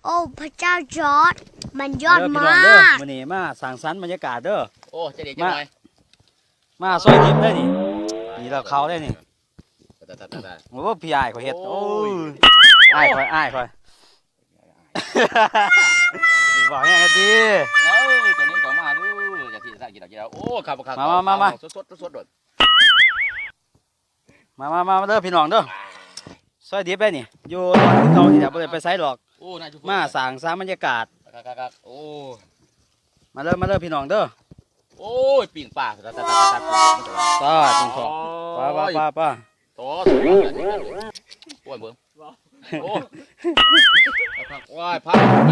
ໂອ້ ພະເຈົ້າຈອດ ມັນຍອດມາກ. ເດີພີ່ນ້ອງເດີ ມື້ນີ້ມາສ້າງສັນບັນຍາກາດເດີ. ໂອ້ ໃຈດີຈັກໜ້ອຍ ມາ ມາຊອຍດິບເດ້ນີ້. ນີ້ລາວເຂົ້າເດ້ນີ້. ຕາຍໆໆໆ ໂອ້ ພີ່ອ້າຍຂ້ອຍເຮັດ. ໂອ້ຍ ໂອ້ຍ ອ້າຍຂ້ອຍ ອ້າຍຂ້ອຍ ເວົ້າແຮງແທ້ຕິ. ເອີ ຕົວນີ້ກໍມາດູ ຈະຊິສະກິດເອົາ ໂອ້ ຄັກບໍ່ຄັກ. ມາ ມາ ມາ ມາ ສົດໆ ສົດໆໂດດ. ມາ ມາ ມາ ມາເດີພີ່ນ້ອງເດີ ຊອຍດິບໄດ້ນີ້ ຢູ່ດອນຄືເກົ່ານີ້ແຫຼະ ບໍ່ໄດ້ໄປໃສດອກ. ໂອ້ ນາຍ ມາສ້າງ ສ້າງບັນຍາກາດ. ຄັກໆໆ ໂອ້ ມາເດີ ມາເດີພີ່ນ້ອງເດີ. ໂອ້ຍ ປີ້ງປາ ຕາຍ ຕາຍ ຕາຍ ຕາຍ ປາ ປາ ປາ ປາ ປາ ໂອ້ຍ ເບິ່ງ ໂອ້ຍ ໄປພັກ ໂອ້ຍ ໄປພັກໄປ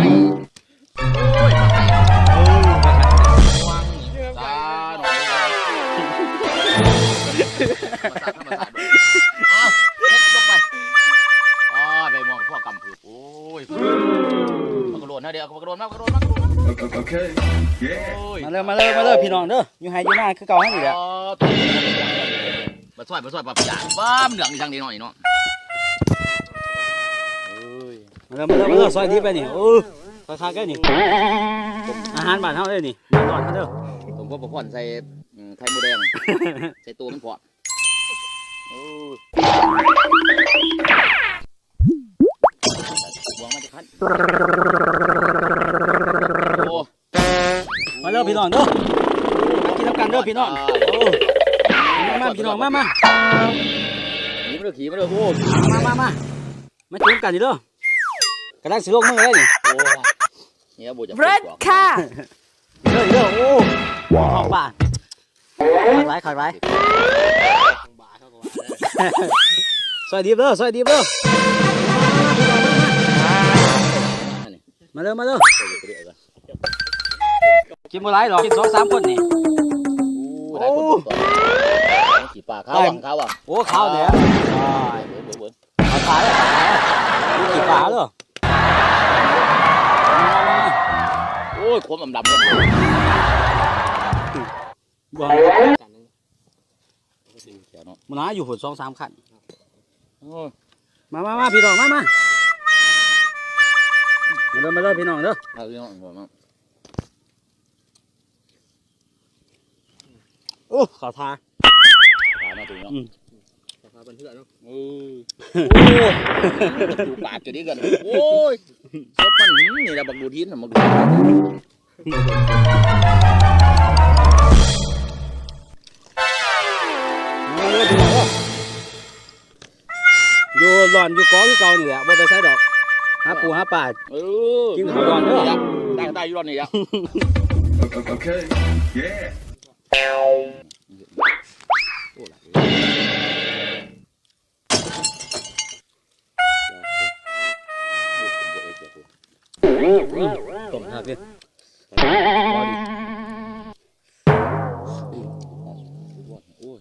ໂອ້ຍ ໄປພັກໄປ ສາທຸ ທຳມະຊາດ ທຳມະຊາດ ເອົາ ເຮັດລົງໄປ ອ້າຍ ໄປມອງພວກກຳຜຶກ ໂອ້ຍ ມັນກະໂດດນະ ດຽວມັນກະໂດດມາ ມັນກະໂດດມາ ໂອເຄ ໂອເຄ ໂອ້ຍ ມາເລີຍ ມາເລີຍ ມາເລີຍ ພີ່ນ້ອງເດີ ຢູ່ໄຮ່ຢູ່ນາຄືເກົ່າຫັ້ນນີ້ແຫຼະ. ອໍ ມາຊ່ອຍ ມາຊ່ອຍປ້າ ປ້າ ເຫຼືອງອີ່ຫຍັງເດເນາະນີ້ເນາະ. ເອີຍ ມາເດີ ມາເດີ ມາເດີ ຊອຍດິບໄປນີ້. ໂອ້ ຄັກໆເດ້ນີ້ ອາຫານບ້ານເຮົາເດ້ນີ້ ບ້ານດອນເຮົາເດີ. ສົມພົບປະພອນໃສ່ ອືມ ໄຂ່ມົດແດງ ໃສ່ໂຕມັນພ້ອມ. ໂອ້ ບວງມາຈາກຄັນ ໂອ້ ມາເດີພີ່ນ້ອງເດີ ມາກິນນຳກັນເດີພີ່ນ້ອງ. ໂອ້ ມາ ມາພີ່ນ້ອງ ມາ ມາ ຂີ່ມາເດີ ຂີ່ມາເດີ. ໂອ້ ມາ ມາ ມາ ມາກິນນຳກັນນີ້ເດີ ກຳລັງຊິລົງມືເລີຍນີ້. ໂອ້ ເນຍບໍ່ຈະເປີດ ເລີຍເດີ. ໂອ້ ວ້າວ ປາ ຄັກຫຼາຍ ຄັກຫຼາຍ ຊອຍດິບເດີ ຊອຍດິບເດີ. ມາເດີ ມາເດີ ກິນບໍ່ຫຼາຍດອກ ກິນສອງສາມຄົນນີ້. ໂອ້ ໂອ້ ຂີ້ປາຂາວຫວັງ ຂາວຫວັງ. ໂອ້ ຂາວແທ້ ເບິ່ງ ເບິ່ງ ເບິ່ງ ເອົາຕາຍແລ້ວ ຕາຍແລ້ວ ຂີ້ປາເດີ. ໂອ້ຍ ຄວາມອຳລຳ ບໍ່ ມັນຫາຢູ່ພຸ້ນສອງສາມຄັນ. ໂອ້ຍ ມາ ມາ ມາ ພີ່ນ້ອງ ມາ ມາ ມາເດີ ມາເດີ ພີ່ນ້ອງເດີ. ເອົາພີ່ນ້ອງ ມາ ໂອ້ ເຂົ້າທ່າ ທ່າມາເຖິງເນາະ. ອືມ ເຂົ້າທ່າເປັນເພື່ອນເນາະ. ເອີ ໂອ້ ປາດຢູ່ນີ້ກັນ. ໂອ້ຍ ສົບມັນ ນີ້ລະບັກດູດຫີນ ບັກດູດຫີນ. ມາເດີພີ່ນ້ອງເດີ ຢູ່ຫຼອນຢູ່ກອຄືເກົ່ານີ້ແຫຼະ ບໍ່ໄປໃສດອກ ຫາປູຫາປາ. ເອີ ກິນເຂົ້າຫຼອນເດີ ໄດ້ ໄດ້ຢູ່ຫຼອນນີ້ລະ. ໂອເຄ ເຢ້ ໂອ້ ຫຼາຍ ຕົ້ມຄັກເດ້ ພໍດີ. ໂອ້ຍ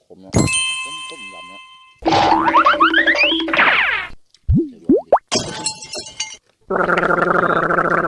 ຂົມເນາະ ຂົມ ຂົມດຳເນາະ. ໂອ້